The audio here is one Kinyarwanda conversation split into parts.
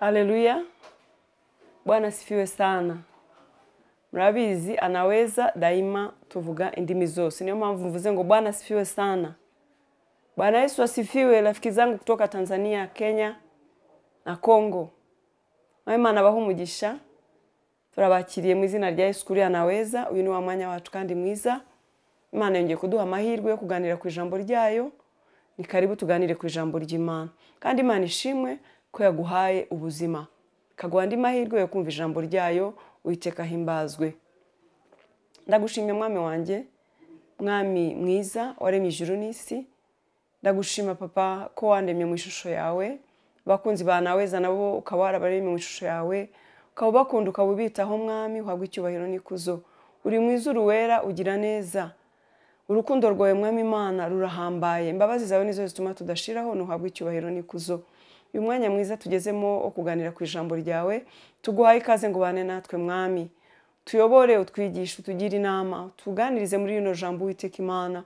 Haleluya. Bwana asifiwe sana. Murabizi anaweza daima tuvuga indimi zose. Niyo mpamvu mvuze ngo Bwana asifiwe sana. Bwana Yesu asifiwe rafiki zangu kutoka Tanzania, Kenya na Kongo. Imana abahe umugisha. Turabakiriye mu izina rya Yesu kuri anaweza. Uyu ni wa mwanya wacu kandi mwiza. Imana yongeye kuduha amahirwe yo kuganira ku ijambo ryayo. Ni karibu tuganire ku ijambo ry'Imana. Kandi Imana ishimwe ko yaguhaye ubuzima. Ikaguha andi mahirwe yo kumva ijambo ryayo. Uwiteka ahimbazwe. Ndagushimye mwami wanjye, mwami mwiza waremye ijuru n'isi. Ndagushima papa ko wandemye mu ishusho yawe. Abakunzi ba Naweza nabo ukaba warabaremye mu ishusho yawe, ukaba ubakunda ukaba ubitaho mwami, uhabwa icyubahiro n'ikuzo. Uri mwiza uruwera ugira neza. Urukundo rwawe mwami Imana rurahambaye. Imbabazi zawe nizo zituma tudashiraho, nuhabwa icyubahiro n'ikuzo. Uyu mwanya mwiza tugezemo wo kuganira ku ijambo ryawe, tuguhaye ikaze ngo ubane natwe mwami. Tuyobore, utwigishe, utugire inama, tuganirize muri rino jambo Uwiteka Imana.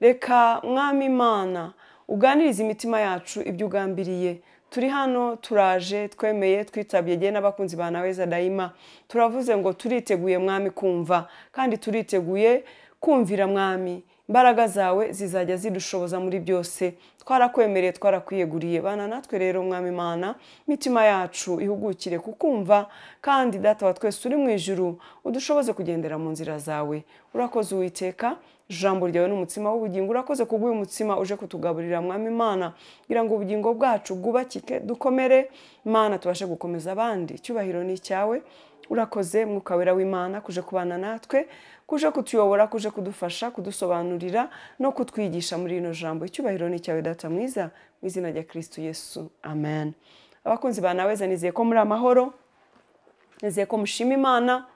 Reka mwami Imana uganirize imitima yacu ibyo ugambiriye. Turi hano turaje, twemeye, twitabye jye n'abakunzi ba Naweza daima. Turavuze ngo turiteguye mwami kumva, kandi turiteguye kumvira mwami. Imbaraga zawe zizajya zidushoboza muri byose. Twarakwemereye, twarakwiyeguriye. Bana natwe rero mwami Imana, imitima yacu ihugukire kukumva, kandi data wa twese uri mu ijuru udushoboze kugendera mu nzira zawe. Urakoze Uwiteka, ijambo ryawe n'umutsima w'ubugingo. Urakoze kubw'uyu mutsima uje kutugaburira mwami Imana, kugira ngo ubugingo bwacu bwubakike, dukomere Imana, tubashe gukomeza abandi. Icyubahiro ni icyawe. Urakoze Mwuka Wera w'Imana kuje kubana natwe, kuje kutuyobora, kuje kudufasha, kudusobanurira no kutwigisha muri rino jambo. Icyubahiro ni icyawe data mwiza, mu izina rya Kristo Yesu, amen. Abakunzi ba Naweza, nizeye ko muri amahoro, nizeye ko mushima Imana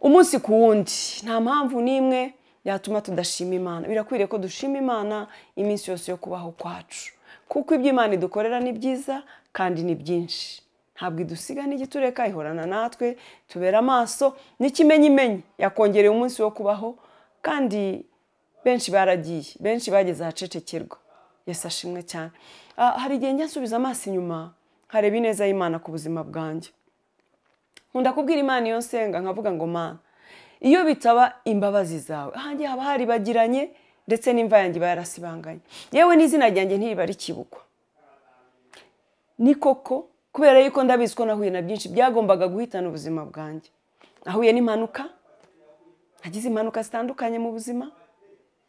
umunsi ku wundi. Nta mpamvu n'imwe yatuma tudashima Imana. Birakwiriye ko dushima Imana iminsi yose yo kubaho kwacu, kuko ibyo Imana idukorera ni byiza kandi ni byinshi. Ntabwo idusiga n'igitureka, ihorana natwe, tubera amaso. N'ikimenyimenyi yakongereye umunsi wo kubaho, kandi benshi baragiye, benshi bageze ahacecekerwa. Yesu ashimwe cyane. Hari igihe njya nsubiza amaso inyuma nkareba ineza y'Imana ku buzima bwanjye. Nkunda kubwira Imana iyo nsenga nkavuga ngo Mana, iyo bitaba imbabazi zawe ahanjye haba haribagiranye, ndetse n'imva yanjye iba yarasibanganye, yewe n'izina ryanjye ntiriba rikibukwa. Ni koko, kubera yuko ndabizi ko nahuye na byinshi byagombaga guhitana ubuzima bwanjye. Nahuye n'impanuka, nagize impanuka zitandukanye mu buzima.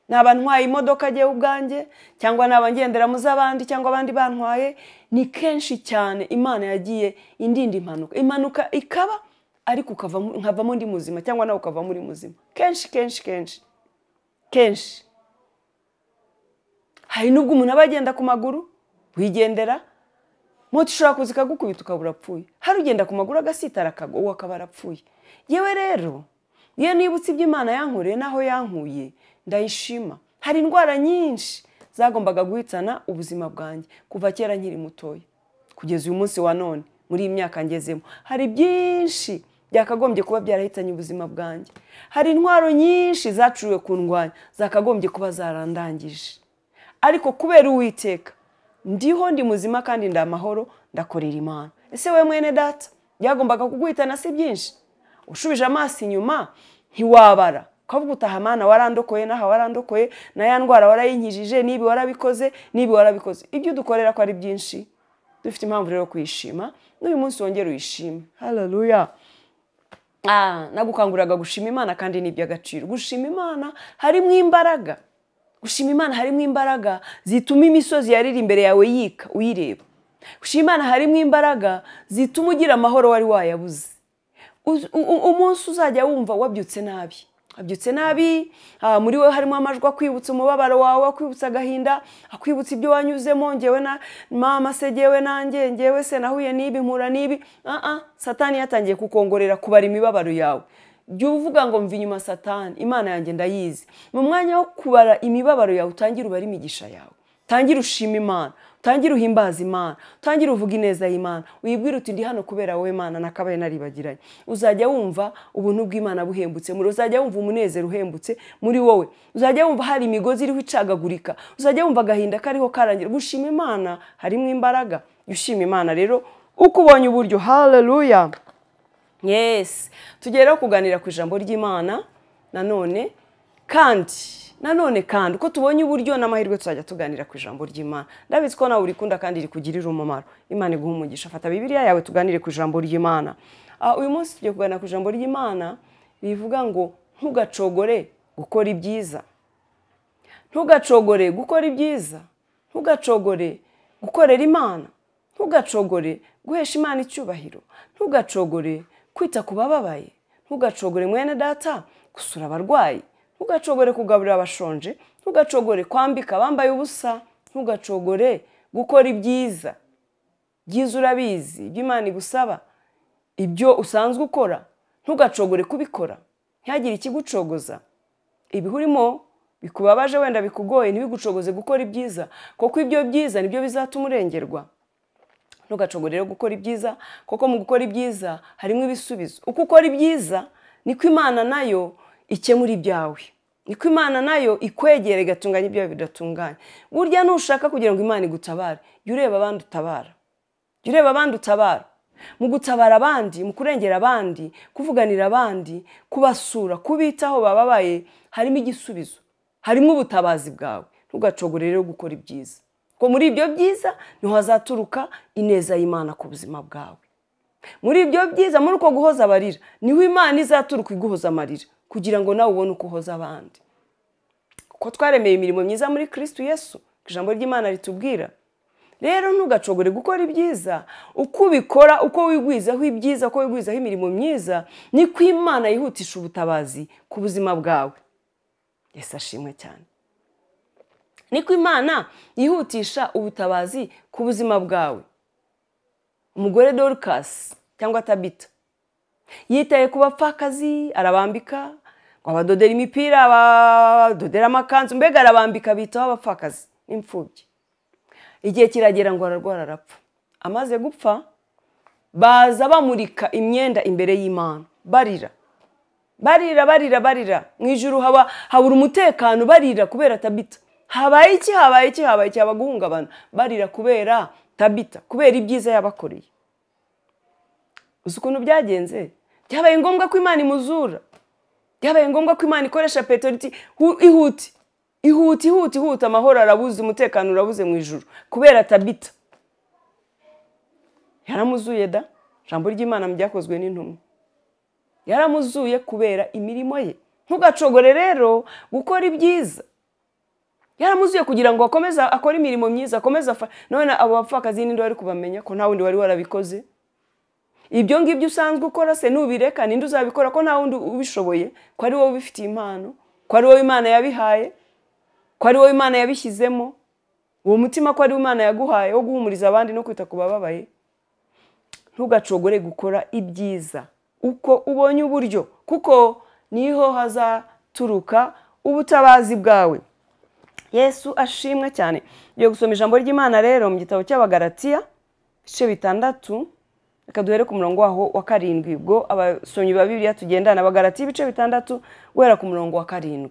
Naba ntwaye imodoka jyewe ubwanjye, cyangwa naba ngendera mu z'abandi, cyangwa abandi bantwaye. Ni kenshi cyane Imana yagiye indinda impanuka. Impanuka ikaba ariko nkavamo ndi muzima, cyangwa nawe ukava muri muzima. Kenshi kenshi kenshi kenshi. Hari nubwo umuntu aba agenda ku maguru, wigendera, moto ishobora kuza ikagukubita ukaba urapfuye. Hari ugenda ku maguru agasitara akagwa, uwo akaba arapfuye. Yewe rero, iyo nibutse ibyo Imana yankoreye n'aho yankuye, ndayishima. Hari indwara nyinshi zagombaga guhitana ubuzima bwanjye kuva kera nkiri mutoya kugeza uyu munsi wa none, muri iyi myaka ngezemo. Hari byinshi byakagombye kuba byarahitanye ubuzima bwanjye. Hari intwaro nyinshi zacuwe kundwanya zakagombye kuba zarandangije, ariko kubera Uwiteka ndiho, ndi muzima kandi ndi amahoro, ndakorera Imana. Ese we mwene data, byagombaga kuguhitana si byinshi? Ushubije amaso inyuma ntiwabara, ukavuga utaha Mana warandokoye, n'aha warandokoye, na ya ndwara warayinkijije, n'ibi warabikoze, n'ibi warabikoze. Ibyo dukorera ko ari byinshi, dufite impamvu rero kuyishima. N'uyu munsi wongere uyishime. Haleluya. Nagukanguriraga gushima Imana, kandi ni iby'agaciro. Gushima Imana harimo imbaraga. Gushima Imana harimo imbaraga zituma imisozi yariri imbere yawe yika uyireba. Gushima Imana harimo imbaraga zituma ugira amahoro wari wayabuze. Umunsi uzajya wumva wabyutse nabi, wabyutse nabi, muri wowe harimo amajwi akwibutsa umubabaro wawe, akwibutsa agahinda, akwibutsa ibyo wanyuzemo. Ngewe na mama se, ngewe nanjye, ngewe se nahuye n'ibi, mpura n'ibi. Satani yatangiye kukongorera kubara imibabaro yawe. Jya uvuga ngo mva inyuma Satani, Imana yanjye ndayizi. Mu mwanya wo kubara imibabaro yawe, utangire ubare imigisha yawe, utangire ushima Imana, utangire uhimbaza Imana, utangire uvuga ineza y'Imana, uyibwire uti ndi hano kubera wowe Mana, nakabaye naribagiranye. Uzajya wumva ubuntu bw'Imana buhembutse muri, uzajya wumva umunezero uhembutse muri wowe, uzajya wumva hari imigozi iriho icagagurika, uzajya wumva agahinda kariho karangira. Gushima Imana harimo imbaraga. Ushima Imana rero Uko ubonye uburyo. Haleluya. Yes, tugera kuganira ku ijambo ry'Imana nanone kandi nanone kandi uko tubonye uburyo n'amahirwe tuzajya tuganira ku ijambo ry'Imana. Ndabizi ko nawe urikunda kandi rikugirira umumaro. Imana iguhe umugisha. Fata Bibiliya yawe tuganire ku ijambo ry'Imana. Uyu munsi tugiye kuganira ku ijambo ry'Imana rivuga ngo ntugacogore gukora ibyiza. Ntugacogore gukora ibyiza. Ntugacogore gukorera Imana. Ntugacogore guhesha Imana icyubahiro. Ntugacogore kwita ku bababaye. Ntugacogore mwene data gusura abarwayi. Ntugacogore kugaburira abashonje. Ntugacogore kwambika abambaye ubusa. Ntugacogore gukora ibyiza. Byiza urabizi, ibyo Imana igusaba, ibyo usanzwe ukora, ntugacogore kubikora. Ntihagire ikigucogoza. Ibihurimo bikubabaje wenda bikugoye, ntibigucogoze gukora ibyiza, kuko ibyo byiza nibyo bizatuma urengerwa. Ntugacogore rero gukora ibyiza, kuko mu gukora ibyiza harimo ibisubizo. Uko ukora ibyiza niko Imana nayo ikemura ibyawe, niko Imana nayo ikwegera igatunganya ibyawe bidatunganye. Burya nushaka kugira ngo Imana igutabare, jya ureba abandi utabara. Jya ureba abandi utabara. Mu gutabara abandi, mu kurengera abandi, kuvuganira abandi, kubasura, kubitaho bababaye, harimo igisubizo, harimo ubutabazi bwawe. Ntugacogore rero gukora ibyiza, ko muri ibyo byiza niho hazaturuka ineza y'Imana ku buzima bwawe. Muri ibyo byiza, muri uko guhoza abarira, niho Imana izaturuka iguhoza amarira, kugira ngo nawe ubone uko uhoza abandi. Kuko twaremeye imirimo myiza muri Kristo Yesu, ijambo ry'Imana ritubwira. Rero ntugacogore gukora ibyiza. Uko ubikora, uko wigwizaho ibyiza, uko wigwizaho imirimo myiza, niko Imana yihutisha ubutabazi ku buzima bwawe. Yesu ashimwe cyane. Niko Imana yihutisha ubutabazi ku buzima bwawe. Umugore Dorcas cyangwa Tabita yitaye ku bapfakazi, arabambika, ngo abadodera imipira, abadodera amakanzu, mbega arabambika, bitaho abapfakazi n'imfubyi. Igihe kiragera ngo ararwara arapfa. Amaze gupfa baza bamurika imyenda imbere y'Imana, barira barira barira barira. Mu ijuru habura umutekano, barira kubera Tabita. Habaye iki, habaye iki, habaye iki, abaguhungabana barira kubera Tabita, kubera ibyiza yabakoreye. Uzi ukuntu byagenze? Byabaye ngombwa ko Imana imuzura. Byabaye ngombwa ko Imana ikoresha Petero iti ihuti ihuti ihuti ihuti, amahoro arabuze, umutekano urabuze mu ijuru kubera Tabita. Yaramuzuye da. Ijambo ry'Imana mu byakozwe n'intumwa. Yaramuzuye kubera imirimo ye. Ntugacogore rero gukora ibyiza. Yaramuzuye kugira ngo akomeze akore imirimo myiza, akomeze. None abo bapfakazi ninde wari kubamenya ko nta wundi wari warabikoze? Ibyo ngibyo usanzwe ukora se nubireka, ninde uzabikora ko nta wundi ubishoboye, ko ari wowe ubifitiye impano, ko ari wowe Imana yabihaye, ko ari wowe Imana yabishyizemo, uwo mutima ko ari Imana yaguhaye wo guhumuriza abandi no kwita ku bababaye. Ntugacogore gukora ibyiza uko ubonye uburyo, kuko niho hazaturuka ubutabazi bwawe. Yesu ashimwe cyane. Ngiye gusoma ijambo ry'Imana rero mu gitabo cy'Abagalatiya ibice 6, reka duhere ku murongo waho wa 7. Ubwo abasomyi ba Bibiliya tugendana, Abagalatiya ibice 6 guhera ku murongo wa 7.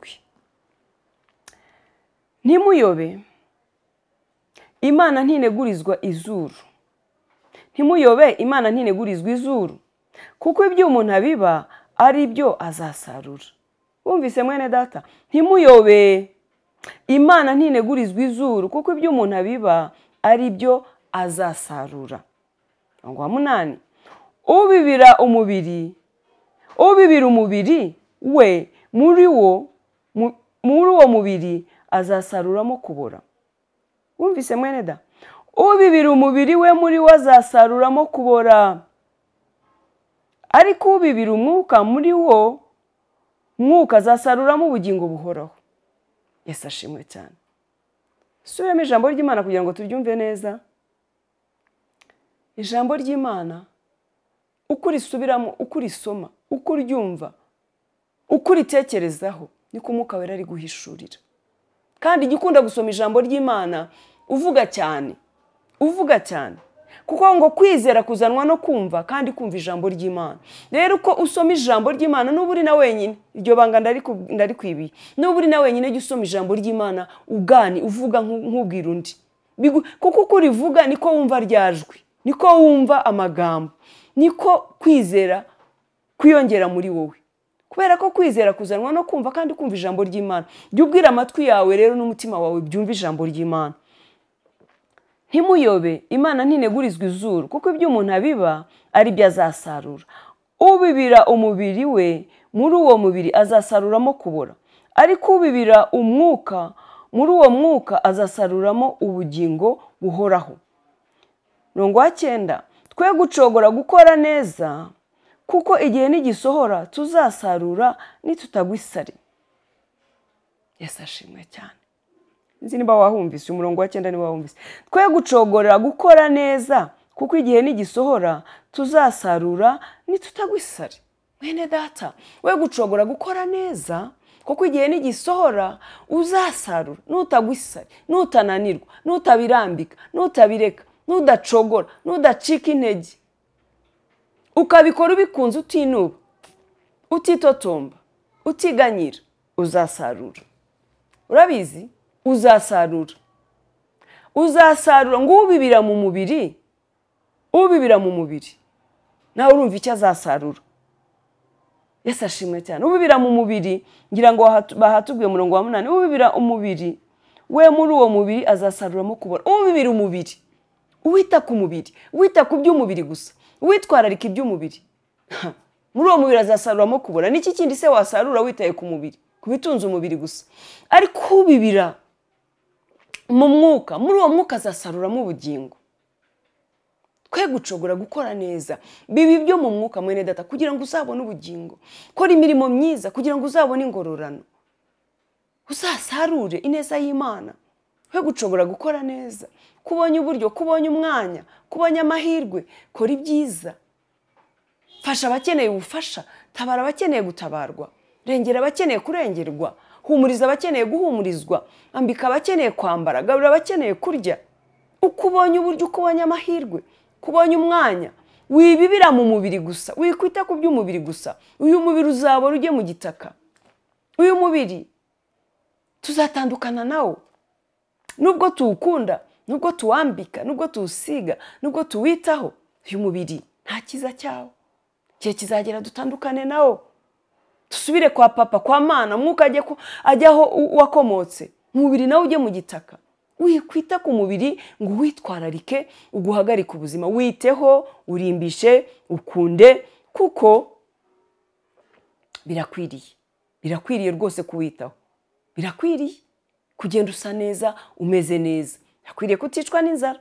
Ntimuyobe, Imana ntinegurizwa izuru. Ntimuyobe, Imana ntinegurizwa izuru, kuko ibyo umuntu abiba ari byo azasarura. Wumvise mwene data? Ntimuyobe, Imana ntinegurizwa izuru, kuko ibyo umuntu abiba ari byo azasarura. Umurongo wa 8. Ubibira umubiri we muri uwo mubiri azasaruramo kubora. Wumvise mwene da? Ubibira umubiri we muri wo azasaruramo kubora. Ariko ubibira umwuka muri wo mwuka azasaruramo ubugingo buhoraho. Yesu ashimwe cyane. Subiramo ijambo ry'Imana kugira ngo turyumve neza. Ijambo ry'Imana uko urisubiramo, uko urisoma, uko uryumva, uko uritekerezaho, niko Umwuka Wera ari guhishurira. Kandi igikunda gusoma ijambo ry'Imana uvuga cyane, uvuga cyane, kuko ngo kwizera kuzanwa no kumva, kandi kumva ijambo ry'Imana. Rero uko usoma ijambo ry'Imana, nuba uri na wenyine, iryo banga ndarikwibiye, nuba uri na wenyine jya usoma ijambo ry'Imana ugani, uvuga nk'ubwira undi, kuko uko urivuga niko wumva ryajwi. Niko wumva amagambo, niko kwizera kwiyongera muri wowe. Kubera ko kwizera kuzanwa no kumva, kandi kumva ijambo ry'Imana. Jya ubwira amatwi yawe rero n'umutima wawe byumva ijambo ry'Imana. Ntimuyobe, Imana ntinegurizwa izuru, kuko ibyo umuntu abiba ari byo azasarura. Ubibira umubiri we, muri uwo mubiri azasaruramo kubora, ariko ubibira umwuka, muri uwo mwuka azasaruramo ubugingo buhoraho. 9, twe gucogora gukora neza, kuko igihe nigisohora tuzasarura nitutagwa isari. Yesu ashimwe cyane. Nzi niba wahumvise umurongo wa 9, niba wahumvise. Twe gucogora gukora neza, kuko igihe nigisohora tuzasarura nitutagwa isari. Mwene data, we gucogora gukora neza, kuko igihe nigisohora uzasarura nutagwa isari, nutananirwa, nutabirambika, nutabireka, nudacogora, nudacika intege. Ukabikora ubikunze, utinuba, utitotomba, utiganyira, uzasarura. Urabizi? Uzasarura. Uzasarura. Ngo ubibira mu mubiri, ubibira mu mubiri, nawe urumva icyo azasarura. Yesu ashimwe cyane. Ubibira mu mubiri, ngira ngo bahatubwiye umurongo wa 8, ubibira umubiri we, muri uwo mubiri azasaruramo kubora. Ubibira umubiri, uwita ku mubiri, wita ku by'umubiri gusa, witwararika iby'umubiri, muri uwo mubiri azasaruramo kubora. Niki kindi se wasarura witaye ku mubiri, ku bitunze umubiri gusa? Ariko ubibira mu mwuka, muri uwo mwuka azasaruramo ubugingo. Twe gucogora gukora neza, bibi byo mu mwuka mwene data, kugira ngo uzabone ubugingo. Kora imirimo myiza kugira ngo uzabone ingororano, uzasarure ineza y'Imana. Twe gucogora gukora neza, kubonye uburyo, kubonye umwanya, kubonye amahirwe, kora ibyiza. Fasha abakeneye ubufasha, tabara abakeneye gutabarwa, rengera abakeneye kurengerwa, humuriza abakeneye guhumurizwa, ambika abakeneye kwambara, gaburira abakeneye kurya. Uko ubonye uburyo, uko ubonye amahirwe, kubonye umwanya, wibibira mu mubiri gusa, wikwita ku by'umubiri gusa. Uyu mubiri uzabora ujye mu gitaka. Uyu mubiri tuzatandukana nawo. Nubwo tuwukunda, nubwo tuwambika, nubwo tuwusiga, nubwo tuwitaho, uyu mubiri nta cyiza cyawo. Igihe kizagera dutandukane nawo, dusubire kwa papa, kwa Mana, umwuka ajye aho wakomotse, umubiri nawe ujye mu gitaka. Wikwita ku mubiri ngo witwararike, uguhagarike ubuzima. Witeho, urimbishe, ukunde, kuko birakwiriye. Birakwiriye rwose kuwitaho. Birakwiriye kugenda usa neza, umeze neza. Birakwiriye kuticwa n'inzara.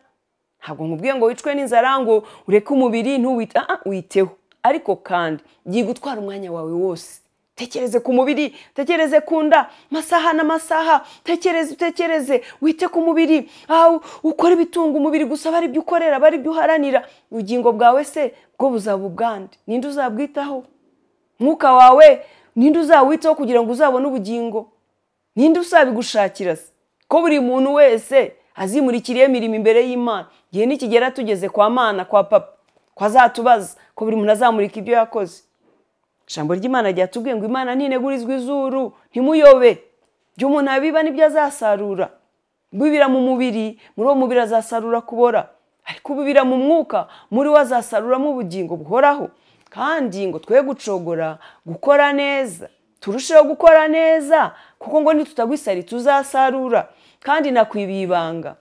Ntabwo nkubwiye ngo wicwe n'inzara ngo ureke umubiri ntuwite, witeho. Ariko kandi giye gutwara umwanya wawe wose. Tekereze ku mubiri, tekereze ku nda, masaha n'amasaha, tekereze, utekereze, wite ku mubiri, ukore ibitunga umubiri gusa, bari ibyo ukorera, bari ibyo uharanira. Ubugingo bwawe se bwo buzaba ubwande? Ninde uzabwitaho? Mwuka wawe ninde uzawitaho kugira ngo uzabone ubugingo? Ninde uzabigushakira se? Ko buri muntu wese azimurikiriye imirimo imbere y'Imana. Igihe nikigera tugeze kwa Mana, kwa papa, ko azatubaza ko buri muntu azamurika ibyo yakoze. Ijambo ry'Imana ryatubwiye ngo Imana ntinegurizwa izuru, ntimuyobe. Ibyo umuntu abiba nibyo azasarura. Ubibira mu mubiri, muri uwo mubiri azasarura kubora, ariko ubibira mu mwuka, muri we azasaruramo ubugingo buhoraho. Kandi ngo twe gucogora gukora neza, turusheho gukora neza, kuko ngo nitutagwa isari tuzasarura. Kandi nakwibiye ibanga,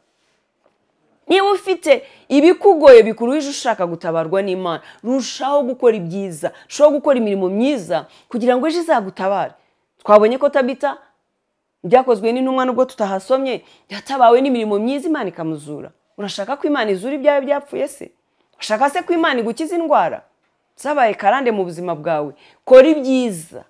niba ufite ibikugoye bikuruhije ushaka gutabarwa n'Imana, rushaho gukora ibyiza, rushaho gukora imirimo myiza kugira ngo ejo izagutabare. Twabonye ko Tabita byakozwe n'intumwa, nubwo tutahasomye, yatabawe n'imirimo myiza, Imana ikamuzura. Urashaka ko Imana izura ibyawe byapfuye se? Urashaka se ko Imana igukiza indwara zabaye karande mu buzima bwawe? Kora ibyiza,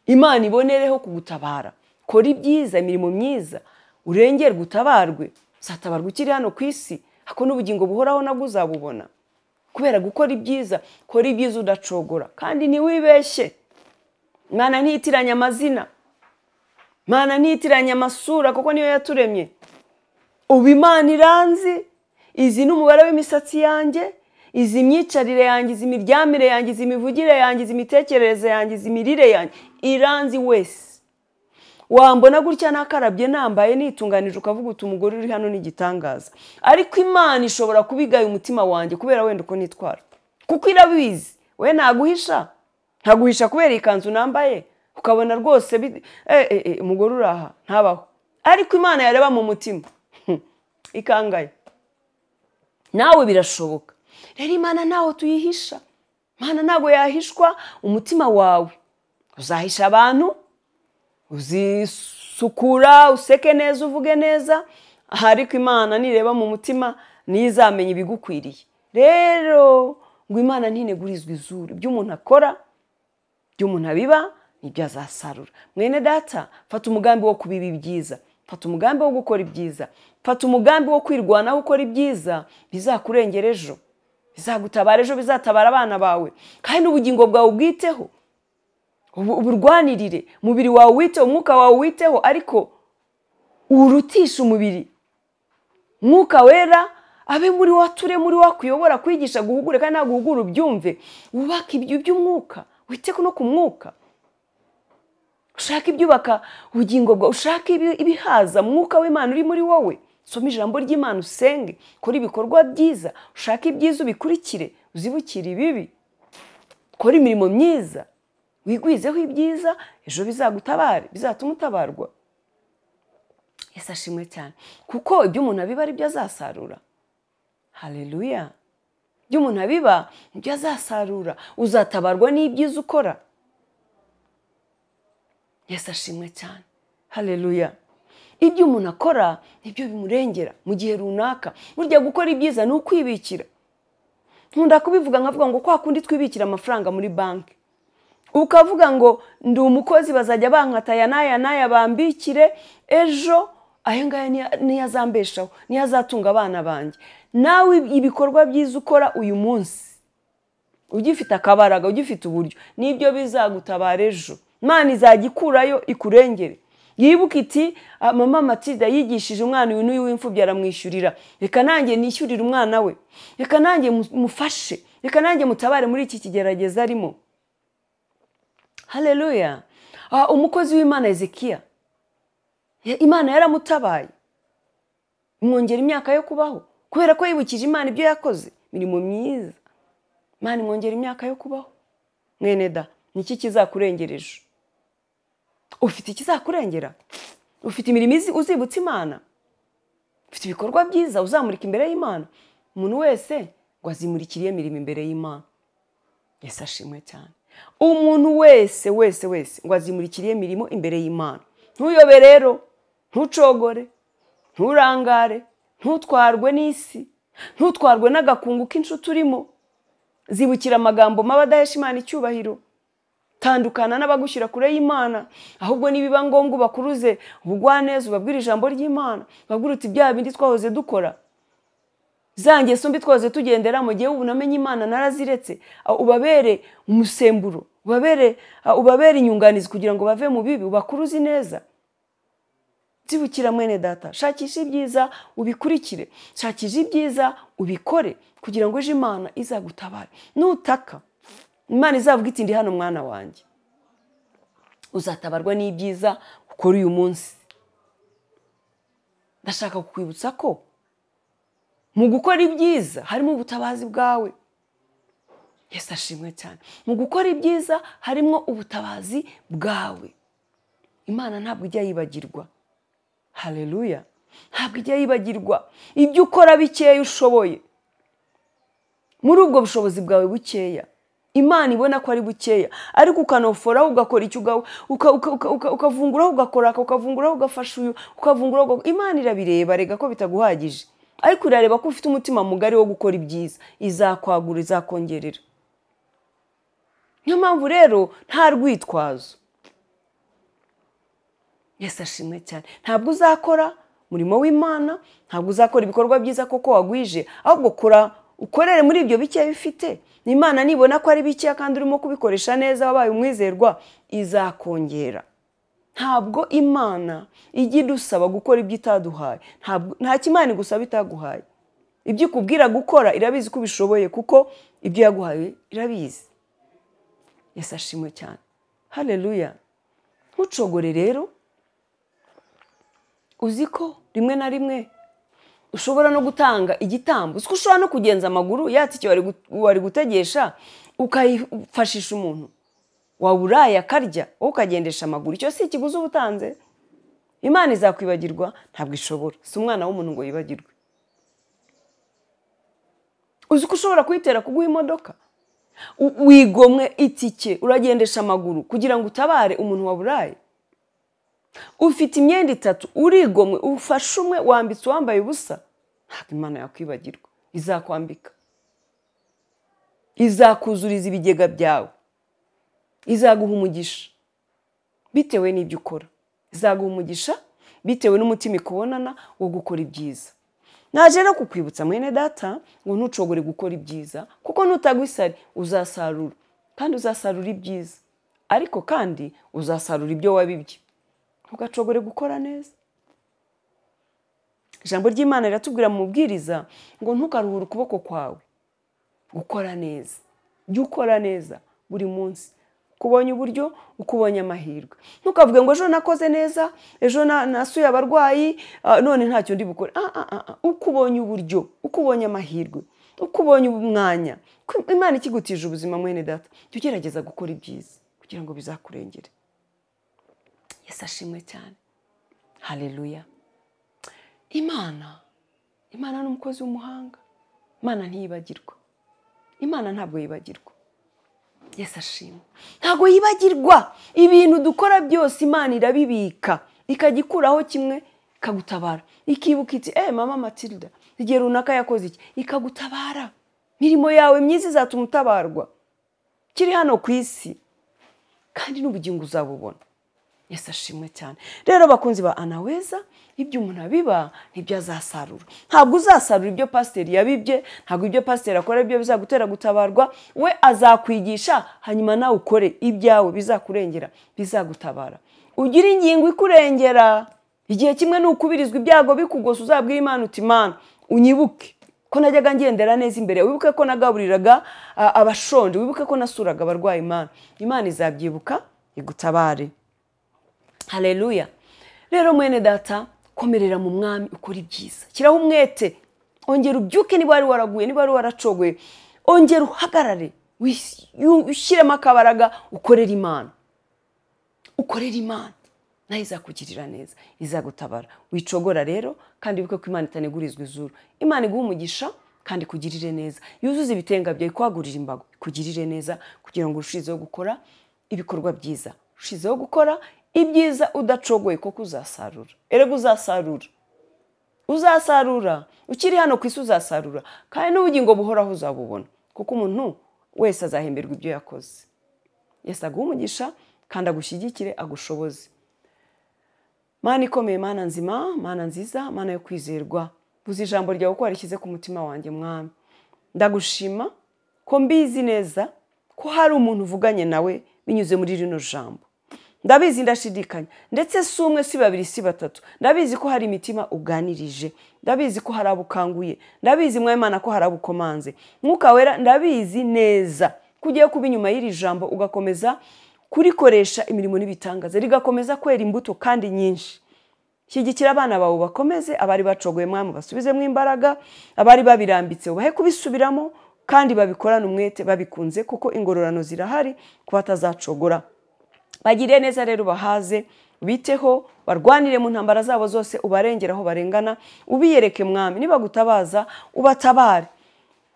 Imana ibonereho kugutabara. Kora ibyiza, imirimo myiza, urengerwe, utabarwe. Uzatabarwa ukiri hano ku isi, ako n'ubugingo buhoraho nabwo uzabubona kubera gukora ibyiza. Kora ibyiza udacogora, kandi ntiwibeshye. Imana ntiyitiranya amazina, Imana ntiyitiranya amasura, kuko niyo yaturemye. Ubu Imana iranzi, izi n'umubare w'imisatsi yanjye, izi imyicarire yanjye, izi imiryamire yanjye, izi imivugire yanjye, izi imitekerereze yanjye, izi imirire yanjye, iranzi wese. Wambona gutya nakarabye nambaye nitunganije ukavuga uti umugore uri hano ni igitangaza. Ariko Imana ishobora kubigaya umutima wanjye kubera wenda uko nitwara. Kuko irabizi. We naguhisha. Ntaguhisha kubera ikanzu nambaye ukabona rwose umugore uraha ntabaho. Ariko Imana yareba mu mutima ikangaye. Nawe birashoboka. Rero Imana nawe tuyihisha. Imana ntabwo yahishwa umutima wawe. Uzahisha abantu, uzisukura, useke neza, uvuge neza, ariko Imana nireba mu mutima niyo izamenya ibigukwiriye. Rero ngo Imana ntinegurizwe izuru. Ibyo umuntu akora, ibyo umuntu abiba, nibyo azasarura. Mwene data, fata umugambi wo kubiba ibyiza, fata umugambi wo gukora ibyiza, fata umugambi wo kwirwanaho ukora ibyiza, bizakurengera ejo, bizagutabara ejo, bizatabara abana bawe. Kandi n'ubugingo bwawe ubwiteho, uburwanirire, umubiri wawe witeho, umwuka wawe witeho, ariko urutisha umubiri. Mwuka wera abe muri wowe, ature muri wowe, akuyobora, kwigisha, guhugura, kandi naguhugura ubyumve. Wubake ibyo by'umwuka, wite no ku mwuka. Ushaka ibyubaka ubugingo bwawe, ushaka ibihaza mwuka w'Imana uri muri wowe. Soma ijambo ry'Imana, usenge, kora ibikorwa byiza, ushaka ibyiza ubikurikire, uzibukire ibibi. Kora imirimo myiza, wigwizeho ibyiza, ejo bizagutabare, bizatuma utabarwa. Yesu ashimwe cyane. Kuko ibyo umuntu abiba ari byo azasarura. Haleluya. Ibyo umuntu abiba nibyo azasarura. Uzatabarwa n'ibyiza ukora. Yesu ashimwe cyane. Haleluya. Ibyo umuntu akora nibyo bimurengera mu gihe runaka. Burya gukora ibyiza ni ukwibikira. Nkunda kubivuga nkavuga ngo kwa kundi twibikira amafaranga muri banki. Ukavuga ngo ndi umukozi bazajya bankata ya naya naya bambikire, ejo ayo ngaya niyo azambeshaho, niyo azatunga abana banjye. Nawe ibikorwa byiza ukora uyu munsi ugifite akabaraga, ugifite uburyo, nibyo bizagutabara ejo. Imana izajya ikurayo ikurengere. Yibuka iti mama Matilda yigishije umwana uyu n'uyu w'imfubyi aramwishyurira, reka nanjye nishyurire umwana we, reka nanjye mufashe, reka nanjye mutabare muri iki kigerageza arimo. Haleluya. Umukozi w'Imana Ezekiya, Imana yaramutabaye, imwongera imyaka yo kubaho kubera ko yibukije Imana ibyo yakoze, imirimo myiza. Imana imwongera imyaka yo kubaho. Mwene da, niki kizakurengera ejo? Ufite ikizakurengera? Ufite imirimo uzibutsa Imana? Ufite ibikorwa byiza uzamurika imbere y'Imana? Umuntu wese ngo azimurikire imirimo imbere y'Imana. Yesu ashimwe cyane. Umuntu wese wese wese ngo azimurikire imirimo imbere y'Imana. Ntuyobe rero, ntucogore, nturangare, ntutwarwe n'isi, ntutwarwe n'agakungu k'inshuti urimo. Zibukira amagambo mabi adahesha Imana icyubahiro. Tandukana n'abagushyira kure y'Imana, ahubwo nibiba ngombwa ubakuruze ubugwaneza, ubabwire ijambo ry'Imana, ubabwire uti bya bindi twahoze dukora, za ngeso mbi twahoze tugendera mu gihe ubu namenye Imana naraziretse. Ubabere umusemburo, ubabere inyunganizi kugira ngo bave mu bibi, ubakuruze neza. Zibukira mwene data, shakisha ibyiza ubikurikire, shakisha ibyiza ubikore kugira ngo ejo Imana izagutabare. Nutaka Imana izavuga iti ndi hano mwana wanjye. Uzatabarwa n'ibyiza ukora uyu munsi. Ndashaka kukwibutsa ko mu gukora ibyiza harimo ubutabazi bwawe. Yesu ashimwe cyane. Mu gukora ibyiza harimo ubutabazi bwawe. Imana ntabwo ijya yibagirwa. Haleluya. Ntabwo ijya yibagirwa ibyo ukora bikeya ushoboye. Muri ubwo bushobozi bwawe bukeya, Imana ibona ko ari bukeya, ariko ukanoforaho ugakora icyo ukavunguraho ugakora, ukavunguraho ugafasha uyu, ukavunguraho. Imana irabireba rega ko bitaguhagije, ariko irareba ko ufite umutima mugari wo gukora ibyiza, izakwagura, izakongerera. Niyo mpamvu rero nta rwitwazo. Yesu ashimwe cyane. Ntabwo uzakora umurimo w'Imana, ntabwo uzakora ibikorwa byiza koko wagwije, ahubwo kora ukorere muri ibyo bikeya bifite. Imana nibona ko ari bikeya kandi urimo kubikoresha neza, wabaye umwizerwa, izakongera. Ntabwo Imana ijya idusaba gukora ibyo itaduhaye. Nta kimana igusaba itaguhaye. Ibyo ikubwira gukora irabizi ko ubishoboye, kuko ibyo yaguhaye irabizi. Yesu ashimwe cyane. Haleluya. Ntucogore rero, Uzi ko rimwe na rimwe ushobora no gutanga igitambo, uzi ko ushobora no kugenza amaguru ya tike wari gutegesha ukayifashisha umuntu waburaye akarya, wowe ukagendesha amaguru. Icyo si ikiguzi uba utanze? Imana izakwibagirwa? Ntabwo ishobora. Si umwana w'umuntu ngo yibagirwe. Uzi ko ushobora kuyitera kuguha imodoka, wigomwe itike uragendesha amaguru kugira ngo utabare umuntu waburaye. Ufite imyenda 3 urigomwe, ufashe umwe wambitse uwambaye ubusa. Ntabwo Imana yakwibagirwa, izakwambika, izakuzuriza ibigega byawe, izaguha umugisha bitewe n'ibyo ukora, izaguha umugisha bitewe n'umutima ikubonana wo gukora ibyiza. Naje rero kukwibutsa mwene data ngo ntucogore gukora ibyiza, kuko nutagwa isari uzasarura, kandi uzasarura ibyiza, ariko kandi uzasarura ibyo wabibye. Ntugacogore gukora neza. Ijambo ry'Imana riratubwira mu mubwiriza ngo ntukaruhure ukuboko kwawe gukora neza. Jya ukora neza buri munsi, ukubonye uburyo, ukubonye amahirwe. Ntukavuge ngo ejo nakoze neza, ejo nasuye abarwayi, none ntacyo ndi bukore. Ukubonye uburyo, ukubonye amahirwe, ukubonye umwanya, Imana ikigutije ubuzima mwene data, jya ugerageza gukora ibyiza kugira ngo bizakurengere. Yesu ashimwe cyane. Haleluya. Imana ni umukozi w'umuhanga. Imana ntiyibagirwa. Imana ntabwo yibagirwa. Yesu ashimwe. Ntabwo yibagirwa. Ibintu dukora byose Imana irabibika, ikagikuraho kimwe ikagutabara. Ikibuka iti mama Matilda igihe runaka yakoze iki, ikagutabara. Mirimo yawe myiza izatuma utabarwa kiri hano ku isi, kandi n'ubugingo uzabubona. Yesu ashimwe cyane. Rero bakunzi ba Anaweza, ibyo umuntu abiba nibyo azasarura. Ntabwo uzasarura ibyo pasiteri yabibye, ntabwo ibyo pasiteri akora ibyo bizagutera gutabarwa. We azakwigisha, hanyuma nawe ukore ibyawe bizakurengera, bizagutabara. Ugira ingingo ikurengera. Igihe kimwe nukubirizwa ibyago bikugose, uzabwira Imana uti Imana unyibuke ko najyaga ngendera neza imbere, wibuke ko nagaburiraga abashonje, wibuke ko nasuraga abarwayi. Imana izabyibuka igutabare. Haleluya. Rero mwene data, komerera mu mwami ukora ibyiza. Shyiraho umwete, ongera ubyuke niba wari waraguye, niba wari waracogoye, ongera uhagarare, ushyiremo akabaraga, ukorere Imana. Ukorere Imana, nayo izakugirira neza, izagutabara. Wicogora rero, kandi wibuke ko Imana itanegurizwa izuru. Imana iguha umugisha kandi ikugirire neza, yuzuze ibitenga byawe, ikwagurire imbago, ikugirire neza kugira ngo urushizeho gukora ibikorwa byiza, urushizeho gukora ibyiza udacogoye, kuko uzasarura. Erega uzasarura, uzasarura ukiri hano ku isi, uzasarura, kandi n'ubugingo buhoraho uzabubona, kuko umuntu wese azahemberwa ibyo yakoze. Yesu aguhe umugisha kandi agushyigikire, agushoboze. Mana ikomeye, Mana nzima, Mana nziza, Mana yo kwizerwa, vuza ijambo ryawe uko warishyize ku mutima wanjye mwami. Ndagushima ko mbizi neza ko hari umuntu uvuganye nawe binyuze muri rino jambo. Ndabizi ndashidikanya, ndetse si umwe, si babiri, si batatu. Ndabizi ko hari imitima uganirije, ndabizi ko hari abukanguye, ndabizi mwami Imana ko hari abukomanze. Mwuka wera, ndabizi neza ko ugiye kuba inyuma y'iri jambo ugakomeza kurikoresha imirimo n'ibitangaza, rigakomeza kwera imbuto kandi nyinshi. Shyigikira abana bawe bakomeze, abari bacogoye mwami basubizemo imbaraga, abari babirambitse ubahe kubisubiramo kandi babikorane umwete babikunze, kuko ingororano zirahari ku batazacogora. Bagire neza rero, bahaze, biteho, barwanire mu ntambara zabo zose, ubarengera aho barengana, ubiyereke mwami, niba gutabaza ubatabare,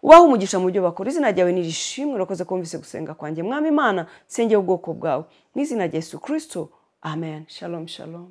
ubahe umugisha mu byo bakora. Izina ryawe nirishimwe. Urakoze kumvise gusenga kwanjye mwami Imana, sengeye ubwoko bwawe mu izina rya Yesu Kristo, amen. Shalom, shalom.